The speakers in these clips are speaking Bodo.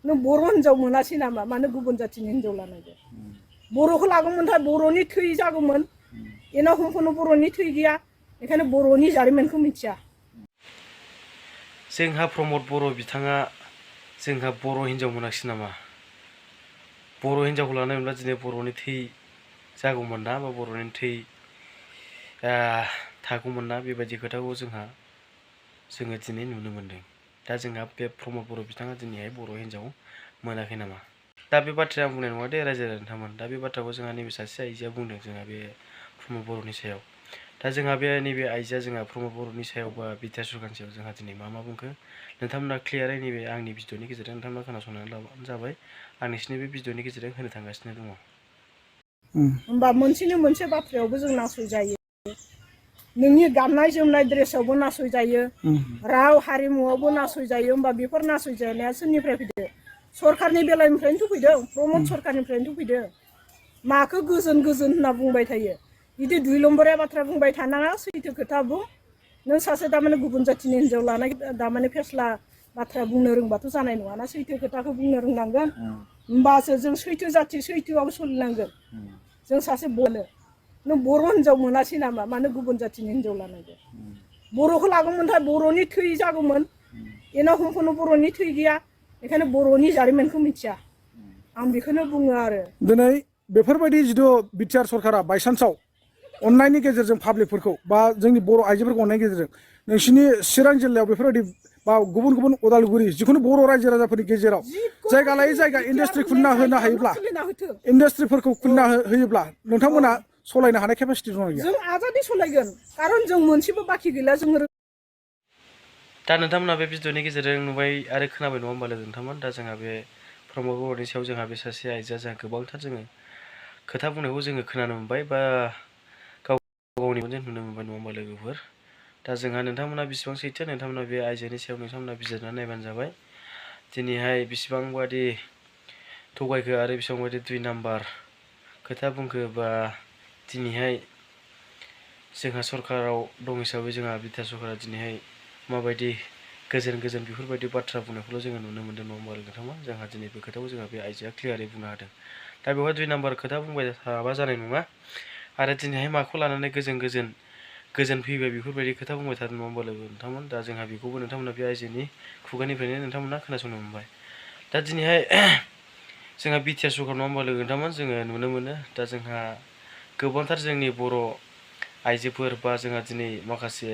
नों बर' हिनजाव मोनासै नामा मानो गुबुन जाथिनि हिनजाव लानांगौ बर'खौ लागौमोनथाय बर'नि थै जागौमोन एनाव हमखौनो बर'नि थै गैया बेखायनो बर'नि जारिमिनखौ मिथिया जोंहा प्रमद बर' बिथाङा जोंहा बर' हिनजाव मोनाखिसै नामा बर' हिनजावखौ लानाय मोनब्ला दिनै बर'नि थै जागौमोन ना बा बर'नि थै थागौमोन ना बेबायदि खोथाखौ जोङो दिनै नुनो मोनदों दा जोंहा बे प्रमद बर' बिथाङा दिनैहाय बर' हिनजाव मोनाखै नामा दा बे बाथ्राया आं बुंनाय नङा दे रायजो नोंथांमोन दा बे बाथ्राखौ जोंहा नैबे सासे आइजोआ बुंदों जोंहा बे प्रमद बर'नि सायाव दा जोंहा बे नैबे आइजोआ जोंहा प्रमद बर'नि सायाव बा बिटिआर सरकारनि सायाव जोंहा दिनै मा बुंखो नोंथांमोना क्लियारै नैबे आंनि भिडिअनि गेजेरजों नोंथांमोना खोनासंनानै लाबानो जाबाय आं नोंसिनि बे भिडिअनि गेजेरजों होनो थांगासिनो दङ होमबा मोनसेनि मोनसे बाथ्रायावबो जों नासयजायो नोंनि गाननाय जोमनाय ड्रेसावबो नासयजायो राव हारिमुआवबो नासयजायो होमबा बेफोर नासयजानाया सोरनिफ्राय फैदो सरकारनि बेलानिफ्रायनोथ' फैदों प्रमद सरकारनिफ्रायनोथ' फैदों माखौ गोजोन होनना बुंबाय थायो बिदि दुइ नम्बरिया बाथ्रा बुंबाय थानाङा सैथो खोथा बुं नों सासे दामाने गुबुन जाथिनि हिनजाव लानाय दामाने फेस्ला बाथ्रा बुंनो रोंबाथ' जानाय नङाना सैथो खोथाखौ बुंनो रोंनांगोन होमबासो जों सैथो जाथि सैथोआव सोलिनांगोन जों सासे नों बर' हिनजाव मोनासै नामा मानो गुबुन जाथिनि हिनजाव लानांगौ बर'खौ लागौमोनथाय बर'नि थै जागौमोन एनाव हमखौनो बर'नि थै गैया बेखायनो बर'नि जारिमिनखौ मिथिया आं बेखौनो बुङो आरो दिनै बेफोरबायदि जिथु बिटिआर सरकारा बायसान्सआव अननायनि गेजेरजों पाब्लिकफोरखौ बा जोंनि बर' आइजोफोरखौ अननायनि गेजेरजों नोंसिनि चिरां जिल्लायाव बेफोरबायदि बा गुबुन उदालगुरि जिखुनु बर' रायजो राजाफोरनि गेजेराव जायगा लायै जायगा इन्डास्ट्रि खुलिना होनो हायोब्ला इन्डास्ट्रिफोरखौ खुलिना होयोब्ला नोंथांमोना सलायनो हानाय केपासिटि दङ गैया जों आजादि सलायगोन खारन जों मोनसेबो बाखि गैला जों दा नोंथांमोना बे भिडिअनि गेजेरजों नुबाय आरो खोनाबाय नङा होमबा नोंथांमोन दा जोंहा बे प्रमद बर'नि सायाव जोंहा बे सासे आइजोआ जोंहा गोबांथार जोङो खोथा बुंनायखौ जोङो खोनानो मोनबाय बा गावनि मेगनजों नुनो मोनबाय नङा होमबा लोगोफोर दा जोंहा नोंथांमोना बेसेबां सैथो नोंथांमोना बे आइजोनि सायाव नोंथांमोना बिजिरनानै नायबानो जाबाय दिनैहाय बेसेबांबादि थगायखो आरो बेसेबांबादि दुइ नाम्बार खोथा बुंखो बा दिनैहाय जोंहा सरकाराव दं हिसाबै जोंहा बिटिआर सरकारा दिनैहाय माबायदि गोजोन बेफोरबायदि बाथ्रा बुंनायखौल' जोङो नुनो मोनदों नङा होमबा नोंथांमोन जोंहा दिनै बे खोथाखौ जोंहा बे आइजोआ क्लियारै बुंनो हादों दा बेवहाय दुइ नाम्बार खोथा बुंबाय थाबा जानाय नङा आरो दिनैहाय माखौ लानानै गोजोन फैबाय बेफोरबायदि खोथा बुंबाय थादों नङा होमबा लोगो नोंथांमोन दा जोंहा बेखौबो नोंथांमोना बे आइजोनि खुगानिफ्रायनो नोंथांमोना खोनासंनो मोनबाय दा दिनैहाय जोंहा बिटिआर सरकार नङा होमबा लोगो नोंथांमोन जोङो नुनो मोनो दा जोंहा गोबांथार जोंनि बर' आइजोफोर बा जोंहा दिनै माखासे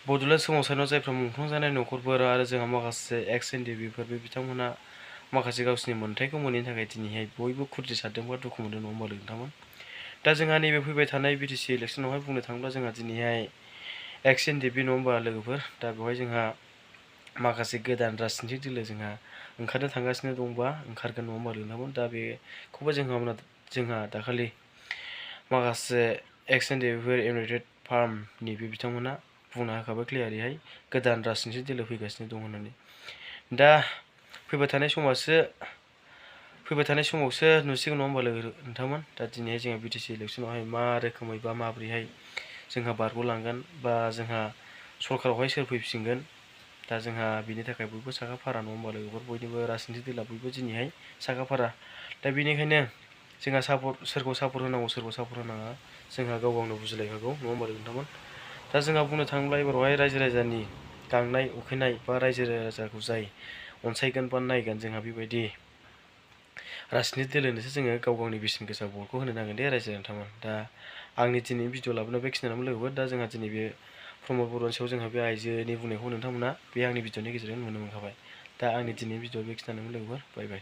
बड'लेण्ड सोमावसारनायाव जायफ्रा मुंख्लं जानाय न'खरफोर आरो जोंहा माखासे एक्स एनडिबिफोर बे बिथांमोना माखासे गावसिनि मोन्थायखौ मोनैनि थाखाय दिनैहाय बयबो खुद्रि सारदों बा दुखु मोनदों नङा होमबा नोंथांमोन दा जोंहा नैबे फैबाय थानाय बिटिसि इलेक्सनावहाय बुंनो थाङोब्ला जोंहा दिनैहाय एक्स एनडिबि नङा होमबा लोगोफोर दा बेवहाय जोंहा माखासे गोदान राजनितिक दोलो जोंहा ओंखारनो थांगासिनो दंबा ओंखारगोन नङा होमबा नोंथांमोन दा बेखौबो जोंहा दाखालि माखासे एक्स एनडिबिफोर इउनाइटेड फार्मनि बे बिथांमोना बुंना होखाबाय क्लियारैहाय गोदान राजनितिक दोलो फैगासिनो दं होननानै दा फैबाय थानाय समावसो नुसिगोन नङा होमबा लोगो नोंथांमोन दा दिनैहाय जोंहा बिटिसि इलेक्सनावहाय मा रोखोमै बा माब्रैहाय जोंहा बारग'लांगोन बा जोंहा सरकारावहाय सोर फैफिनगोन दा जोंहा बिनि थाखाय बयबो साखाफारा नङा होमबा लोगोफोर बयनिबो राजनितिक दोला बयबो दिनैहाय साखाफारा दा बेनिखायनो जोंहा सोरखौ सापर्ट होनांगौ सोरखौ सापर्ट होनाङा जोंहा गावनो बुजिलायखागौ नङा होमबा नोंथांमोन दा जोंहा बुंनो थाङोब्ला एबारावहाय रायजो राजानि गांनाय उखैनाय बा रायजो राजाखौ जाय अनसायगोन बा नायगोन जोंहा बेबायदि राजनितिक दोलोनोसो जोङो गावनि बेसेन गोसा भटखौ होनो नांगोन दे रायजो नोंथांमोन दा आंनि दिनै भिडिअ लाबोनाय बेखिनियानो लोगोफोर दा जोंहा दिनै बे प्रमद बर'नि सायाव जोंहा बे आइजोनि बुंनायखौ नोंथांमोना बे आंनि भिडिअनि गेजेरजों नुनो मोनखाबाय दा आंनि दिनै भिडिअ बेखिनियानो लोगोफोर बाय बाय